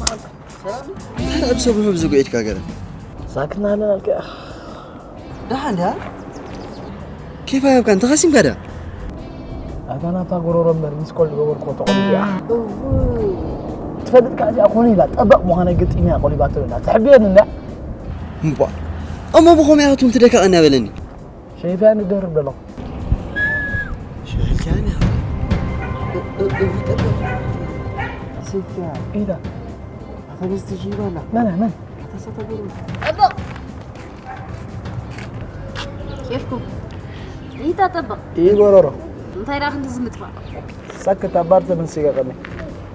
ሰላም። ኣብ ሰብሑ ብዝጉዒትካ ገለ። ሳክትና ኣለና ኣልከ። ደሓን ድያ? ኬፍ ኣየብካን ተኸሲምካ ድያ? ኣታ ናታ ጎሮሮ እምበር ሚስ ኮል ዝገበርኩ ተቆሊፉ እያ። ትፈልጥ ከኣ እዚኣ ኮነ ኢላ ጠበቕ ምዃነ ግጢም እያ ቆሊባቶ ዘላ። ትሕብየኒ እንድያ። እምቧ። እሞ ብኸመይ ኣቱም ትደካቐኒ በለኒ። ሸይፍያ ንደርብ ደለኹ። ሸይፍያ ንያ። እ-፣ እ-፣ እ-፣ ጠበቕ። ሸይፍያ። ኢዳ። ኣታ ሚስቲ ሺባ ኣላ። መን፣ መን? ኣታ ሳታ ጎሮሮ። ጠበቕ። ኬፍኩም። ይታ ጠበቕ። ይጎሮሮ። እንታይ ደኣ ክንዲ ዝምጥፋእ? ሰክት ኣባር ተመሲገ ቀኒ።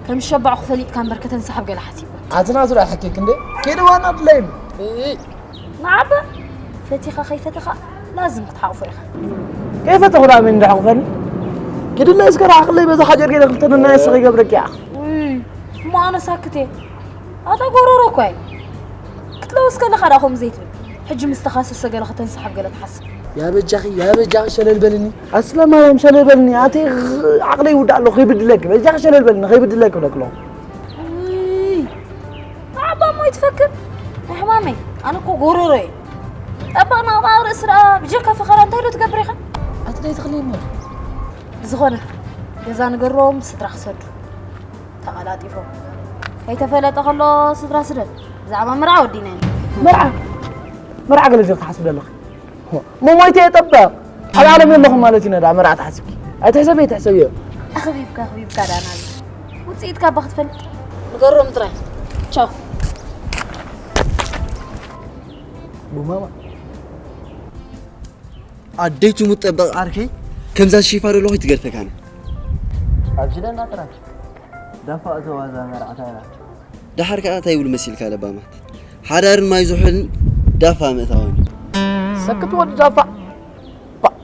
ከም ሸባዕኹ ፈሊጥካ እምበር ከተንሳሕብ ገለ ሓሲብካ። ኣትና ስራሕ ሕኪክ እንዴ? ኬድ ዋና ድለይም። እይ። ንዓባ ፈቲኻ ከይፈተኻ ላዝም ክትሓቑፎ ኢኻ። ከይፈተኹ ደኣ መን እንዳሕቑፈኒ? ግድለ እስከ ረሓቕለይ በዛ ሓጀር ገለ ክልተ ነናይ እስኺ ይገብረኪ ኢኻ። ውይ፣ እሞ ኣነ ሳክት እየ። ኣታ ጎሮሮ እኳ እዩ። ክትለውስ ከለኻ ደኣ ከምኡ ዘይትብል። ሕጂ ምስ ተኻሰሰ ገለ ከተንሳሕብ ገለ ትሓስብ። ያ በጃኺ፣ ያ በጃኺ ሸለል በልኒ። ኣስለ ማርያም ሸለል በልኒ። ኣቲ ዓቕለይ ይውዳእ ኣለኹ፣ ከይብድለኪ። በጃኺ ሸለል በልኒ፣ ከይብድለኪ ብለኪ ኣለኹ። ውይ፣ ንዓባ እሞ ይትፈክር። ናይ ሕማመይ፣ ኣነ እኮ ጎሮሮ እየ። ጠበቕ ናቕባ ኣብ ርእሲ ደኣ ብጀካ ፈኸራ እንታይ ዶ ትገብር ኢኻ? ኣቲ ናይ ተኽሊ እሞ። ብዝኾነ፣ ገዛ ንገሮም ስድራ ክሰዱ። ተቐላጢፎም። ከይተፈለጠ ከሎ ስድራ ስደድ። ብዛዕባ መርዓ ወዲና ኢና። መርዓ? መርዓ ገለ ዲኺ ትሓስቢ ዘለኺ? እሞ ሞይተ እየ ጠበቕ። ኣብ ዓለም የለኹም ማለት እዩ ነዳ መርዓ ትሓስብኪ? ኣይትሕሰቢ፣ ኣይትሕሰብዮ። ኣኽቢብካ፣ ኣኽቢብካ ዳና። ውጽኢትካ እባ ክትፈልጥ። ንገሮም ጥራይ። ቻው። ቡማማ። ኣደይ ትሙት ጠበቕ ዓርከይ፣ ከምዛ ሺፋ ደለኹ ትገድፈካኒ። ኣብጅለና ጥራይ። ዳፋ እተዋ እዛ መርዓታ እያ። ደሓር ከኣ እንታይ ይብሉ መሲልካ ለባማት? ሓዳርን ማይ ዝሑልን ዳፋ ምእታውን እዩ። ሰክት ወዲ ዳፋ። ባ-፣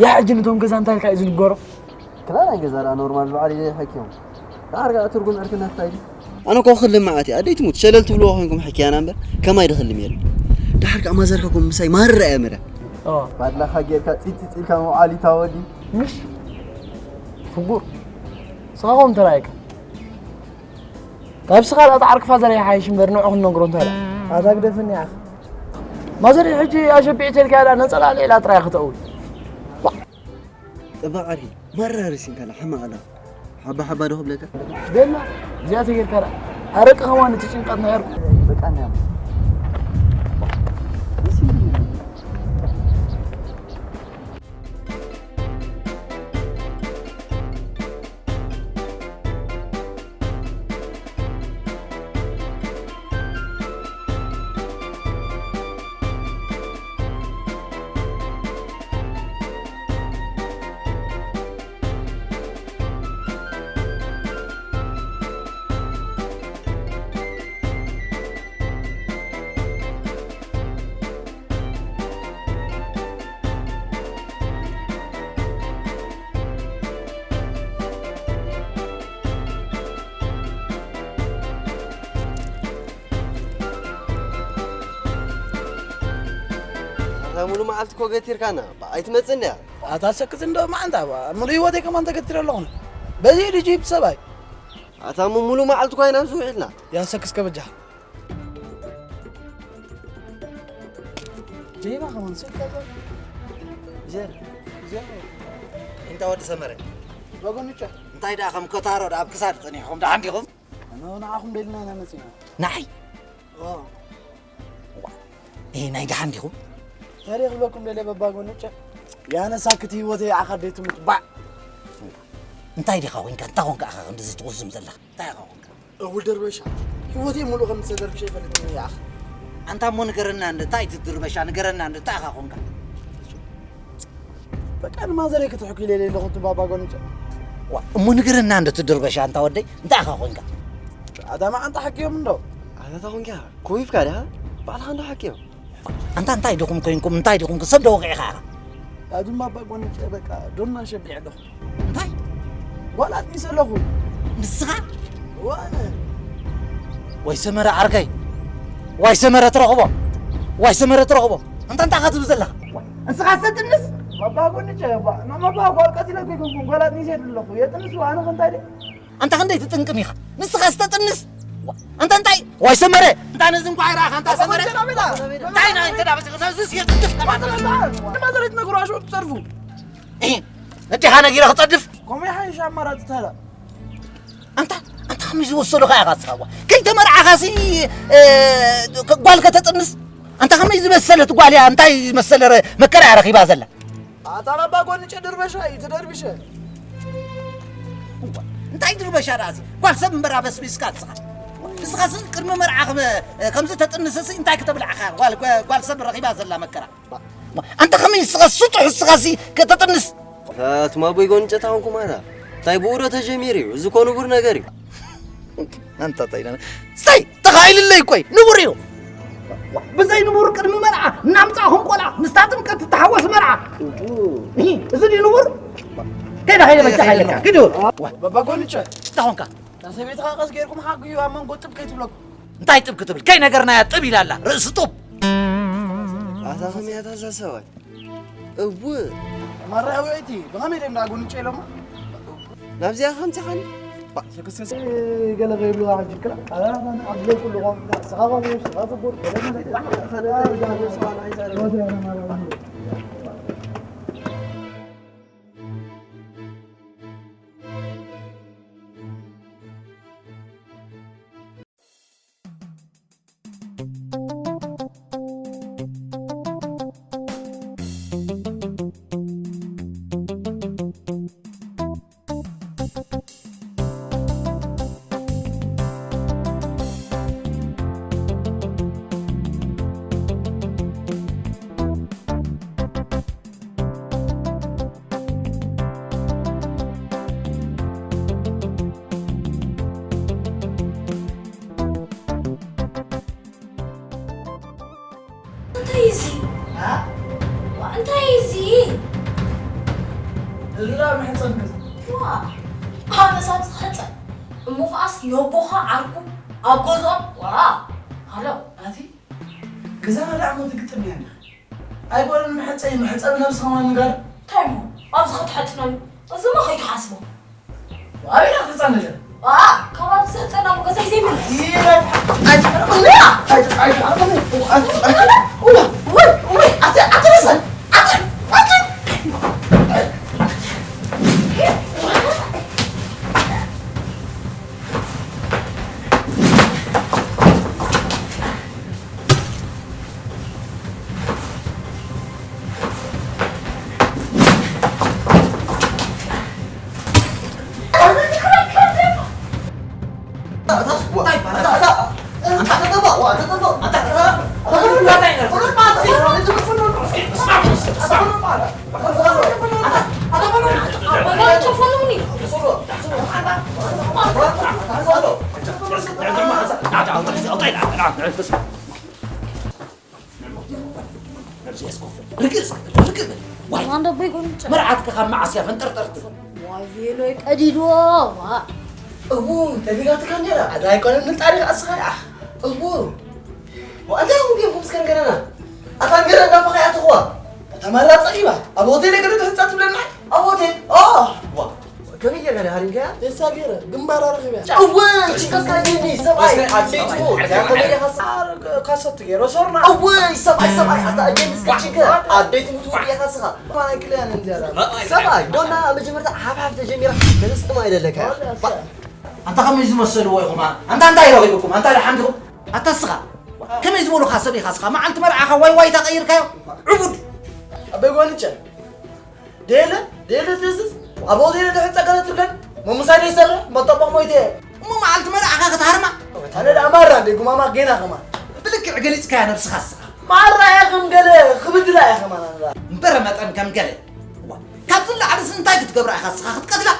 ያ ሕጂ ነቶም ገዛ እንታይ ኢልካ እዩ ዝንገሮ? ክላ ናይ ገዛ ደኣ ኖርማል በዓል ኢለ ይሐኪዮም። ደሓር ከኣ ትርጉም ዕርክነት እንታይ ድዩ? ኣነ እኮ ክልም መዓት እየ። ኣደይ ትሙት ሸለል ትብልዎ ኮይንኩም ሕክያና እምበር ከማይ ድኽልም የለን። ደሓር ከኣ ማዘርካ ኮም ምሳይ ማርራ እያ መዳ። ኦ። ባድላኻ ጌርካ ጺጽ ጺጽ ኢልካ ምውዓል ይታወዲ። ምሽ? ፍጉር። ስኻ ኮም ተራእየካ። ካብ ስኻ ላታ ዓርክፋ ዘር ይሓይሽ እምበር ንዑ ክንነግሮ እንታይ ኢላ? ኣታ ግደፍኒ ኢኻ። ማዘር ሕጂ ኣሸቢዕ ተልካ ኢላ ነጸላ ልዒላ ጥራይ ከተእዊ። ጠበቕ ዓርኪ፣ ማራ ርሲን ከላ ሓማቕ ኣላ። ሓባ ሓባ ዶ ክብለካ? ደላ፣ እዚኣ ተጌርካ ደኣ። ኣረቂ ከማን እቲ ጭንቀት ነይርኩ። በቃ፣ እንያ። ኣታ ሙሉ መዓልቲ እኮ ገቲርካና፣ ባ-፣ ኣይትመጽእን ድያ? ኣታ ሰክት እንዶ መዓንታ፣ ባ-፣ ሙሉ ህይወተይ ከማን ተገቲረ ኣለኹ። በዚ ኢሉ ጂፕ ሰብኣይ። ኣታ እሞ ሙሉ መዓልቲ እኮ ኢና ንዝውዒልና። ያ ሰክስ ከበጃ። ጀይና ከማን ስልክ ከዛ። ጀር፣ ጀር። እንታ ወዲ ሰመረ። በጎንጫ። እንታይ ደኣ ከም ኮታሮ ደኣ ኣብ ክሳድ ጸኒሕኩም ደሓን ዲኹም? ኣነ ንዓኹም ደሊና ኢና መጺና። ንዓይ? ኦ። ዋ፣ ኤ፣ ናይ ደሓን ዲኹም? ታዲያ ክብለኩም ደልየ በባ ጎንጫ። ያነ ሳክት ህይወተይ ዓኻ ደይ ትሙት ባዕ። እንታይ ዲኻ ኮንካ? እንታይ ኮንካ ኢኻ ክንድዚ ትቑዝም ዘለኻ? እንታይ ኢኻ ኮንካ? እውል ደርበሻ፣ ህይወተይ ሙሉእ ከም ዝተደርብሸ ይፈልጥ እየ ኣኽ። ኣንታ እሞ ንገረና እንደ፣ እንታይ ትድርበሻ? ንገረና እንደ፣ እንታይ ኢኻ ኮንካ? በቃ ንማዘረይ ክትሕኩ ኢለ ኣለኹ፣ እቲ ባባ ጎንጨ። ዋ፣ እሞ ንገረና እንደ፣ ትድርበሻ፣ ኣንታ ወደይ፣ እንታይ ኢኻ ኮንካ? ኣታ መዓንጣ ሓኪዮም እንዶ። ኣታ እንታይ ኮንካ? ኮይፍካ ድያ? ባዕልኻ እንዶ ሓኪዮም። ኣንታ እንታይ ዲኹም ኮንኩም? እንታይ ዲኹም? ሰብ ዶ ወቂዕኻ ኢኻ? ኣቱም ባባ ጎንጨ፣ በቃ ዶና ሸቢዕ ኣለኹ። እንታይ? ጓል ኣጥኒሰ ኣለኹ። ንስኻ? ዋነ። ወይ ሰመረ ዓርከይ። ወይ ሰመረ ትረኽቦ። ወይ ሰመረ ትረኽቦ። ኣንታ እንታይ ኢኻ ትብል ዘለኻ? ንስኻ ሰጥንስ? መባጎኒ ጨባ። ንመባ ጓል ቀቲለ ከይኮንኩ ጓል ኣጥኒሰ ኣለኹ። የጥንስ ኣነ ከንታይ ደይ? ኣንታ ክንደይ ትጥንቅም ኢኻ? ንስኻ ስተጥንስ? ዋ፣ ኣንታ እንታይ ዋይ ሰመረ፣ እንታ ነዚ እንኳ ኣይረኣኻ፣ እንታ ሰመረ። እንታይ ናይ እንተ ዳበስ ነዚ ሲር ትፍ ከማን። ማዘረት ነግሮ ኣሽወት ጸርፉ ነዲኻ ነጊረ ክጸድፍ። ኮሜ ሓይሽ ኣማራጽ ተላ ኣንታ ኣንታ ከመይ ዝወሰዱኻ ኢኻ ስኻዋ? ከይተመርዓኻሲ እ፣ ጓል ከተጥንስ? ኣንታ ከመይ ዝበሰለት ጓል እያ፣ እንታይ ዝመሰለ ረ- መከራ እያ ረኺባ ዘላ። ኣታ ባባ ጎንጨ ድርበሻ እዩ ትደርብሸ እንታይ ድርበሻ ደኣ እዚ? ጓል ሰብ እምበር ኣበስቢስካ ንስኻ። ንስኻሲ ቅድሚ መርዓ ከም- ከምዚ ተጥንስሲ እንታይ ክተብልዓኻ? ጓል- ጓል ሰብ ረኺባ ዘላ መከራ። ኣንታ ከመይ ንስኻ ስጡሕ ንስኻሲ ከተጥንስ? ኣቱም ኣቦይ ጎንጨ ታንኩም ኣታ እንታይ ብኡ ዶ ተጀሚሩ እዩ? እዚ እኮ ንቡር ነገር እዩ። ኣንታ እንታይ ኢለና? ስታይ ተኻኢልለይ እኮይ ንቡር እዩ። ብዘይ ንቡር ቅድሚ መርዓ እናምጻእኹም ቆልዓ ምስታ ጥምቀት ትተሓወስ መርዓ። እዚ ድዩ ንቡር? ከይዳ ከይዳ በጃ ሓይለካ ክዱ ባባ ጎንጨ እንታይ ኾንካ? ናሰቤትኻ ቀስ ገይርኩም ሓግዩ ኣብ መንጎ ጥብ ከይትብለኩም እንታይ ጥብ ክትብል? ከይ ነገርናያ ጥብ ኢላላ ርእሲ ጡብ። ኣታ ከመይ ኣታ እዛ ሰብኣይ እው ማራ ውዕይቲ ብኸመይ ደም ዳጎንጨ ኢሎማ ናብዚኣ ከምፅኻኒ ስክስክስ ገለ ከይብሉ ሕጂ ክላ ኣብ ዘይ ኩሉ ቆም ስኻ ቆም ስኻ ጽቡር እንታይ እዚ? ዋ፣ እንታይ እዚ? እዛ መሕፀን ገዛ ዋ፣ ኣነስ ኣብዚ ክሕፀን እሞ ከኣስ ነቦኻ ዓርኩ ኣብ ገዝኦም ዋ ሃሎ ኣቲ ገዛ መርዓ ሞ ትግጥም እያ እንዲኻ ኣይኮነን መሕፀይ መሕፀቢ ነብስኻ ማለት ንጋር እንታይ እሞ ኣብዚ ክትሕፅነሉ እዚማ ከይትሓስቦ ኣበይ ኢኻ ክትሕፀነለ ዋ ካብ ኣብዚ ዝሕፀና ሞ ገዛይ ዘይመለስ ርግእ እስከ ብል ርግእ ብል ዋይ ማንዶ በይ ጎንጨ መርዓትካ ካብ መዓስ እያ ፈንጠርጠር ትብል ዋይ ቬሎይ ቀዲድዎ ዋ እው ተቢላትካ እንዲራ ኣዛ ኣይኮነን ንጣሪ ኣስኻ እው እንታይ ኹም ጌርኩም እስከ ንገረና ኣታ ንገረ እንዳፈኻ እያ ትኽዋ ተማራ ጸጊባ ኣብ ሆቴል ገለ ትሕጸ ትብለና ኣብ ሆቴል ዋ ከመይ ጌርካ ዲኻ ሃሪምካያ? ደሳ ገይረ ግንባራ ረኺበያ። እወ ችከስ ካይኒ ሰብኣይ ኣዴቱ ያኸበደ ካሳ ካሰት ገይረ ሶርና። እወ ሰብኣይ ሰብኣይ ኣታ ኣዴት እስከ ችከ ኣዴት ሙት ወዲያ ካስኻ። ማይክልያን እንጀራ። ሰብኣይ ዶና መጀመርታ ሓፍሓፍ ተጀሚራ ተነስጥማ ይደለካ። ኣንታ ከመይ ዝመሰልዎ ኢኹም ኣንታ እንታይ ረኺብኩም ኣንታ ደሓን ዲኹም ኣታ ስኻ ከመይ ዝበሉኻ ሰብ ኢኻ ስኻ መዓልቲ መርዓኻ ዋይ ዋይ ተቐይርካዮ ዕቡድ ኣበይ ጓንጨ ደለ ደለ ትዝዝ ኣብ ሆቴል ተሕፀ ገለ ትብለን መሙሳይ ዘይሰርሕ መጠበቕ ሞይተ እየ እሞ መዓልቲ መርዓኻ ክትሃርማ ኣነ ደኣ ማራ እንደ ጉማማ ጌና ኸማ ብልክዕ ገሊፅካያ ነብስኻ ስኻ ማራ እየ ከም ገለ ክብድላ እየ ኸማ እምበረ መጠን ከም ገለ እዋ፣ ካብዚ ንላዕልስ እንታይ ክትገብራ ኢኻ ስኻ ክትቀትላ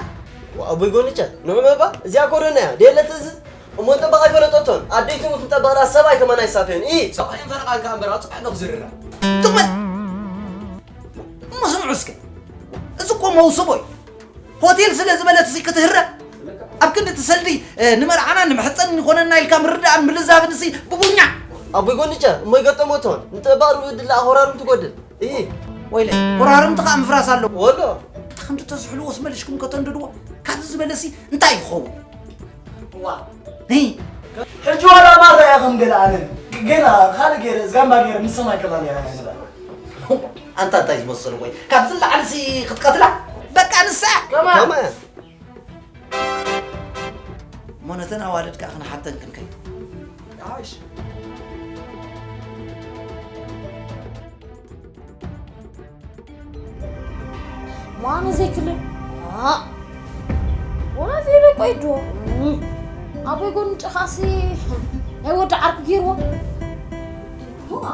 ኣቦይ ጎንጨ ንዑ መባ እዚኣ ኮሮና እያ ደለ ትእዝዝ እሞ ጠበቓ ኣይፈለጠቶን ኣደይ ትሙት ንጠበቕላ ሰብኣይ ከማን ኣይሳፈዮን ኢ ሰብኣይን ፈረቓን ከኣ እምበር ኣፅባሕ ዶ ክዝርራ ጥቕመል እሞ ስምዑ እስከ እዚ እኮ መውስቦ እዩ ሆቴል ስለ ዝበለት ሲ ክትህረ ኣብ ክንዲ እቲ ሰልዲ ንመርዓና ንመሕፀን ይኾነና ኢልካ ምርዳእን ምልዛብን ሲ ብጉኛ ኣቦይ ጎንጨ እሞ ይገጠሞቶን ንጠባቕ ርብድላ ኣኾራርም ትጎድል እሂ ወይለ ኮራርምቲ ከዓ ምፍራስ ኣለዎ ወሎ ከምቲ ተዝሕልዎስ መሊሽኩም ከተንድድዎ ካብዚ ዝበለሲ እንታይ ይኸውን ዋ ሕጂ ዋ ገለ ኣነ ገና ካልእ ገይረ፣ ዛምባ ገይረ ምስ ሰማይ ከላልያ እያ ገለ። ኣንታ እንታይ ዝመስል ወይ? ካብዚ ንላዕሊ ሲ ክትቀትላ? በቃ ንሳ! ከማ! ከማ! እሞ ነተን ኣዋልድ ከኣ ክንሓተን ክንከይድ። እሺ። ማሚ ዘይክለ። አ። ወላ ዘይለ ቆይ ዶ። ኣቦይ ጎን ጨኻሲ። ናይ ወዲ ዓርኩ ገይርዎ። ዋ።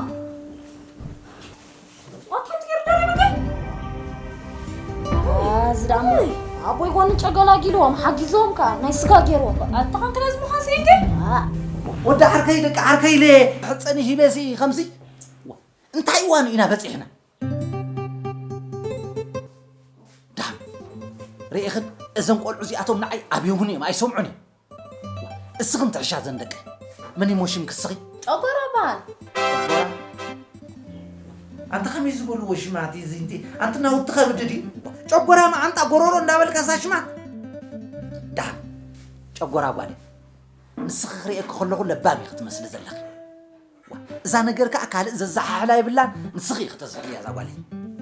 ኣታ ትገር ደረበ። እዚ ደኣ ኣቦይ ጎን ጨገላጊልዎም ሓጊዞም ከኣ ናይ ስጋ ገይርዎ። ኣታ ኸንክለዝ ምዃን ስኢንከ? ወዲ ዓርከይ ደቂ ዓርከይ ኢለ ሕፀኒ ሂበሲ ከምዚ። እንታይ እዋን ኢና በፂሕና? ደሓን ርኢኽን፣ እዞም ቆልዑ እዚኣቶም ንዓይ ኣብዮምኒ እዮም፣ ኣይሰምዑን እዮም። እስኽን ትሕሻ ዘን ደቂ። መን እሞ ሽም ክስኺ? ጨጎራ በሃል። ጨጎራ? ኣንተ ከመይ ዝበልዎ ሽማት እዩ እዚ? ኣንቲ ናውቲ ከብድ ድዩ? ጨጎራ፣ መዓንጣ፣ ጎሮሮ እንዳበልካ እዛ ሽማት? ደሓን ጨጎራ ጓለይ፣ ንስኺ ክርእየኪ ከለኹ ለባም ኢኺ ትመስሊ ዘለኺ። ዋ፣ እዛ ነገር ከኣ ካልእ ዘዘሓሕላ የብላን፣ ንስኺ ኢኺ ተዝሕልያ እዛ ጓለይ።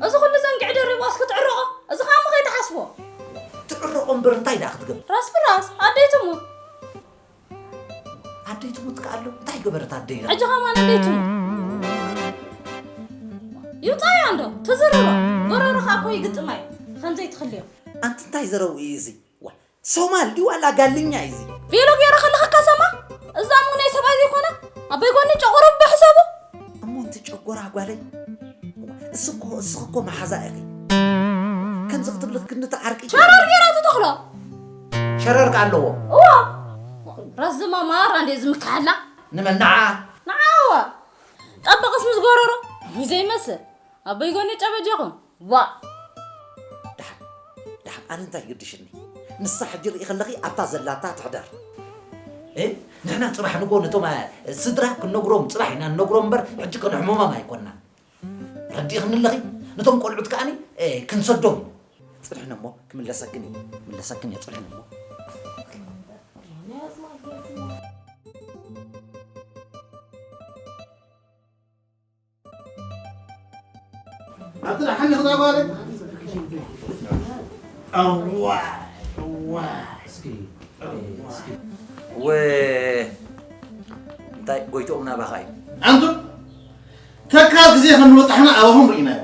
እዚ ኩሉ ዘንግዕ ደሪቡ ኣስ ክትዕረቖ፣ እዚ ከኣ እሞ ከይትሓስቦ። ትዕረቖ እምበር እንታይ ደኣ ክትገብር? ራስ ብራስ፣ ኣደይ ትሙት። ኣደይ ትሙት ከኣ ኣሎ፣ እንታይ ገበረት ኣደይ? ሕጂ ከማን ኣደይ ትሙት። ይውጻያ እንዶ፣ ትዝርሮ። ጎረሮ ከኣ እኮ ይግጥማ እዩ፣ ከምዘይ ትኽልዮ። ኣንቲ እንታይ ዘረው እዩ እዚ? ዋ፣ ሶማል ድዩ ዋላ ጋልኛ እዩ እዚ? ቬሎ ገይረ ከለኻ ከሰማ? እዛ እሞ ናይ ሰብኣይ ዘይኮነ፣ ኣበይ ጎኒ ጨቑሩ ብሕሰቡ? እሞ እንቲ ጨጎራ ጓለይ፣ እስኮ፣ እስኺ እኮ መሓዛ ኢኺ። ከምዚ ክትብሊ ክንዲ ትዓርቂ። ሸረር ገይራ ትተኽሎ። ሸረር ከ ኣለዎ? እዋ። ራስ ድማ ማራ እንዴ ዝምክሓላ? ንመን ንዓ? ንዓዋ። ጠበቕስ ምስ ጎረሮ። ዘይመስል። ኣበይ ጎኒ ጨበጀኹም? ዋ። ደሓን፣ ደሓን፣ ኣነ እንታይ ይግድሽኒ? ንሳ ሕጂ ርኢ ከለኺ ኣብታ ዘላታ ትሕደር። እ? ንሕና ጽባሕ ንግሆ ነቶም፣ እ፣ ስድራ ክንነግሮም ጽባሕ ኢና ንነግሮም እምበር፣ ሕጂ ከነሕምሞም ኣይኮንናን። ረዲእኽኒ ኣለኺ? ነቶም ቆልዑት ከኣኒ፣ እ፣ ክንሰዶም። ጽንሕኒ እሞ፣ ክምለሰክን እየ፣ ክምለሰክን እየ፣ ጽንሕኒ እሞ። ኣቲ ደሓን ኢኺ ጓለይ? እዋይ፣ እዋይ። እስኪ፣ እስኪ። ወ-፣ እንታይ ጎይትኦም ናባኻ እዩ? ኣንቱም፣ ተካ ግዜ ከም ዝበጻሕና ኣባኹም ርኢናዮ።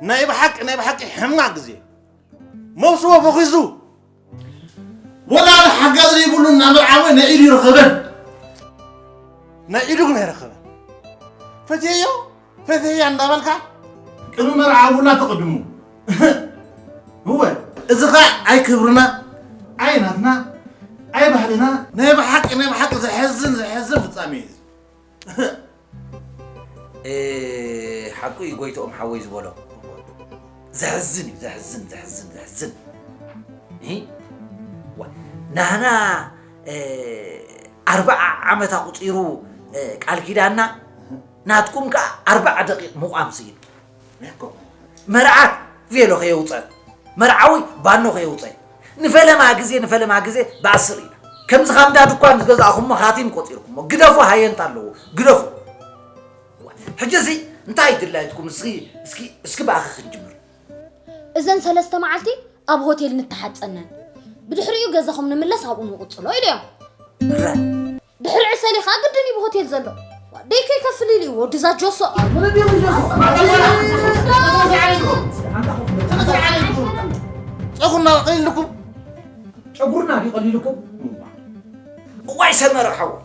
ናይ ብሓቂ፣ ናይ ብሓቂ ሕማቕ ግዜ። መብስዎ ፈኺሱ። ወላ ሓደ ሓጋዚ ዘይብሉ እናመርዓወ ናይ ኢዱ ይረኸበን። ናይ ኢዱ ግን ኣይረኸበን። ፈትየዮ፣ ፈትየያ እንዳበልካ ቅድሚ መርዓ ቡና ተቐድሙ። እወ፣ እዚ ኸኣ ኣይ ክብርና፣ ኣይ ናትና፣ ኣይ ባህልና። ናይ ብሓቂ፣ ናይ ብሓቂ ዘሕዝን፣ ዘሕዝን ፍጻሜ እዩ እዚ። እ፣ ሓቁ እዩ ጎይትኦም ሓወይ ዝበሎ። ዘሕዝን እዩ፣ ዘሕዝን፣ ዘሕዝን፣ ዘሕዝን። እ? ዋ፣ ናህና፣ እ፣ ኣርብዓ ዓመት ኣቑጺሩ፣ እ፣ ቃል ኪዳንና፣ ናትኩም ከኣ ኣርብዓ ደቂቕ ምቋም ስኢኑ። መርዓት ቬሎ ከየውጸት፣ መርዓዊ ባኖ ከየውጸት፣ ንፈለማ ግዜ፣ ንፈለማ ግዜ ብኣስር ኢና። ከምዚ ካብ እንዳ ድኳን ዝገዛእኹሞ ሃቲም ቆጺርኩሞ። ግደፉ፣ ሃየንታ ኣለዎ። ግደፉ። ሕጂ እዚ እንታይ ድላይትኩም? እስኪ፣ እስኪ፣ እስኪ ብኣኺ ክንጅምር። እዘን ሰለስተ መዓልቲ ኣብ ሆቴል ንተሓጸነን። ብድሕሪኡ ገዛኹም ንምለስ ኣብኡ ንቕጽሎ ኢለዮም። እረ። ድሕሪ ዕሰሊ ኸኣ ግድን እዩ ብሆቴል ዘሎ። ደይ ከይከፍል ኢሉ እዩ ወዲ እዛ ጆሶ። ጸጉርና ቀሊልኩም? ጨጉርና ድዩ ቀሊልኩም? እዋይ ሰመረ ሓወይ፣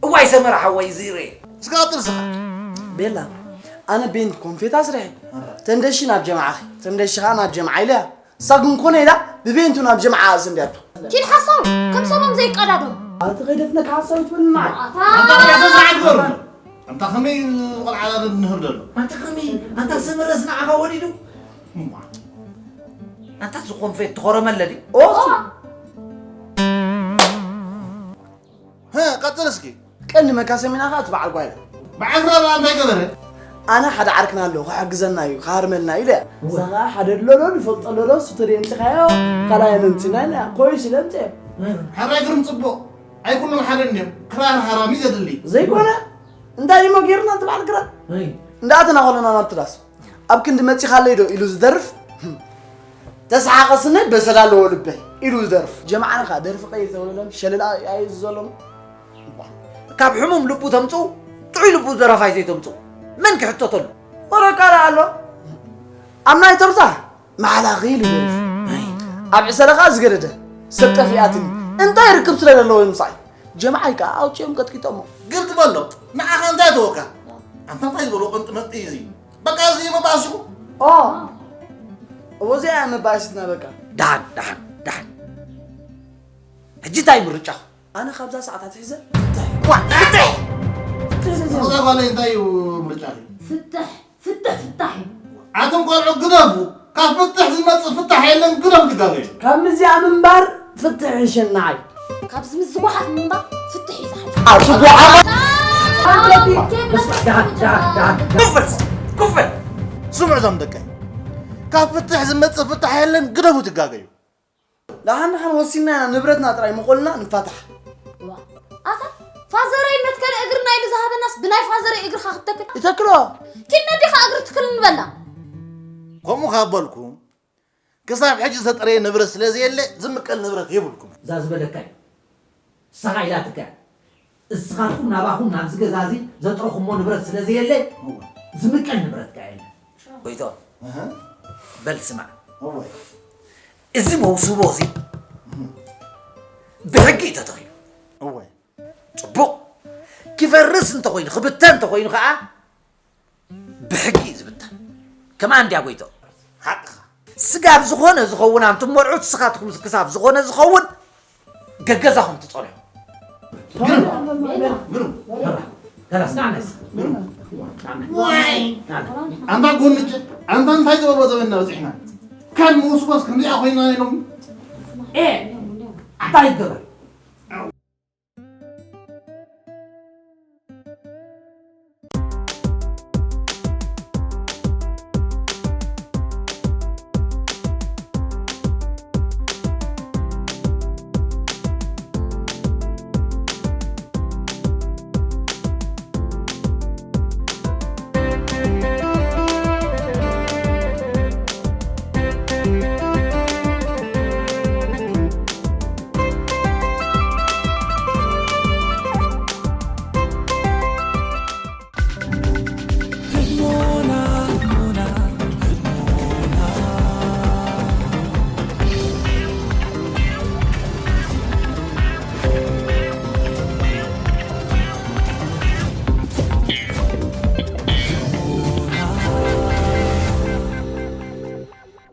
እዋይ ሰመረ ሓወይ፣ እዚ ርኤ። እስከ ቀጽል እስኻ። ቤላ፣ ኣነ ቤንት ኮንፌት ኣስርሐ። ተንደሺ ናብ ጀምዓኺ፣ ተንደሺ ኸኣ ናብ ጀምዓ ኢለያ። እሳ ግን ኮነ ኢላ ብቤንቱ ናብ ጀምዓ ኣእስንድያቶ። ኪድ ሓሳዊ፣ ከም ሰቦም ዘይቀዳደሙ። ኣቲ ከይደፍነካ ሓሳዊ ትብልና። ኣታ ኣታ ቆልዓ ስነ ስርዓት ግበሩ። ኣንታ ከመይ ቆልዓ ንህር ዘሎ? ኣንታ ከመይ፣ ኣንታ ሰመረስ ንዓኻ ወሊዱ? እማ። ኣንታ እዚ ኮንፌት ትኾረመለ ድዩ? ኦሱ። ሀ፣ ቀጽል እስኪ። ቀንዲ መካሰሚና ኸኣ እቲ በዓል ጓይላ። በዓል ጓይላ እንታይ ገበረ? ኣነ ሓደ ዓርክና ኣሎ፣ ክሕግዘና እዩ፣ ክሃርመልና እዩ ኢለ። እወ። እዛ ኸኣ ሓደ ኣሎ ዶ፣ ንፈልጦ ኣሎ ዶ፣ እሱ ተደይ ኣምጺኻዮ፣ ካልኣይ ኣነ ኣምጺና ኢለ፣ ኮይስ ኢለ ኣምጺኤ። ሕራይ ግርም ጽቡቕ። ኣይኩሎም ሓደ እንድዮም። ክራር ሃራሚ ዘድሊ። ዘይኮነ፣ እንታይ እሞ ጌርና እቲ በዓል ክራር? ኣይ። እንዳኣተና ከለና ናብቲ ዳስ፣ ኣብ ክንዲ መጺኻለይ ዶ ኢሉ ዝደርፍ፣ ተሰሓቐስነ በሰል ኣለዎ ልበይ ኢሉ ዝደርፍ። ጀማዓና ኸኣ ደርፊ ቀይር ተብለሎም ሸለል ኣይ-፣ ኣዩ ዘሎም። ካብ ሕሙም ልቡ ተምጽኡ፣ ጥዑይ ልቡ ደራፋይ ዘይተምጽኡ። መን ክሕተተሉ? ወረ ቃል ኣሎ። ኣብ ናይ ተርታ መሓላኺ ኢሉ ይደርፍ። ኣብ ዕሰለ ኸኣ ዝገደደ ሰብ ጠፊኣትኒ። እንታይ ርክብ ስለ ዘለዎ ምሳይ? ጀማዓይ ከኣ ኣውጺኦም ቀጥቂጦሞ። ግልጥ በሎ። ንዓኻ እንታይ ተወካ? ኣንታ እንታይ ዝበሎ ቅንጥመጥ እዩ እዚ? በቃ እዚ እዩ መባእስኹ። ኦ። እወዚኣ መባእስትና በቃ። ደሓን፣ ደሓን፣ ደሓን። ሕጂ እንታይ ምርጫኹ? ኣነ ካብዛ ሰዓት ኣትሒዘ ፍትሕ። ዋ፣ ፍትሕ! ፍትሕ ዘዘ-፣ እዛ ጓለይ እንታይ እዩ ምርጫኺ? ፍትሕ፣ ፍትሕ፣ ፍታሕ እዩ። ኣቶም ቆልዑ ግደፉ። ካብ ፍትሕ ዝመጽእ ፍታሕ የለን፣ ግደፉ ትጋገዩ። ካብ ምዚኣ ምንባር ፍትሕ ይሸናዓይ። ካብዚ ምስ ዝጓሓፍ ምንባር ፍትሕ እዩ ዝሓይሽ። ኣብዚ ጓሓፍ። ደሓን፣ ደሓን፣ ደሓን፣ ደሓን። ኩፍ በል፣ ኩፍ በል። ስምዑ እዞም ደቀይ። ካብ ፍትሕ ዝመጽእ ፍታሕ የለን፣ ግደፉ ትጋገዩ። ደሓን ደሓን ወሲና ኢና ንብረትና ጥራይ ምቆልና ንፋታሕ። ዋ፣ ኣታ ፋዘረይ መትከል እግርና ኢሉ ዝሃበናስ ብናይ ፋዘረይ እግርኻ ክትተክል? ይተክሎ። ኪድ ነዴኻ እግሪ ትክል ንበላ። ከምኡ ካብ በልኩም፣ ክሳብ ሕጂ ዝተጠረየ ንብረት ስለ ዘየለ፣ ዝምቀል ንብረት የብልኩም። እዛ ዝበለካ እዩ። ንስኻ ኢላትካ። እስኻትኩም ናባኹም ናብዚ ገዛ እዚ ዘጥረኹሞ ንብረት ስለ ዘየለ፣ እወ። ዝምቀል ንብረትካ የለን። ጎይቶ፣ እህ። በል ስማዕ። እወ። እዚ መውስቦ እዚ እህ። ብሕጊ እዩ ተተኺሉ። እወ። ጽቡቕ። ክፈርስ እንተኾይኑ፣ ክብተን እንተኾይኑ ኸኣ፣ ብሕጊ እዩ ዝብተን። ከማን እንድያ ጎይቶ። ሓቅኻ። ስጋብ ዝኾነ ዝኸውን ኣንቱም መርዑት ስኻትኩም ክሳብ ዝኾነ ዝኸውን ገገዛኹም ትጸንሑ። ምኑ? ምኑ? ተራ፣ ተራ፣ ስማዕና እስኪ። ምኑ? ስማዕና። ዋይ! ስማዕና። ኣንታ ጎንጭ፣ ኣንታ እንታይ ዝበሎ ዘበንና በጺሕና? ካብ ምውስዋስ ክንሪኣ ኮይና ኢሎም። ኤ! ኣታ ይገበር።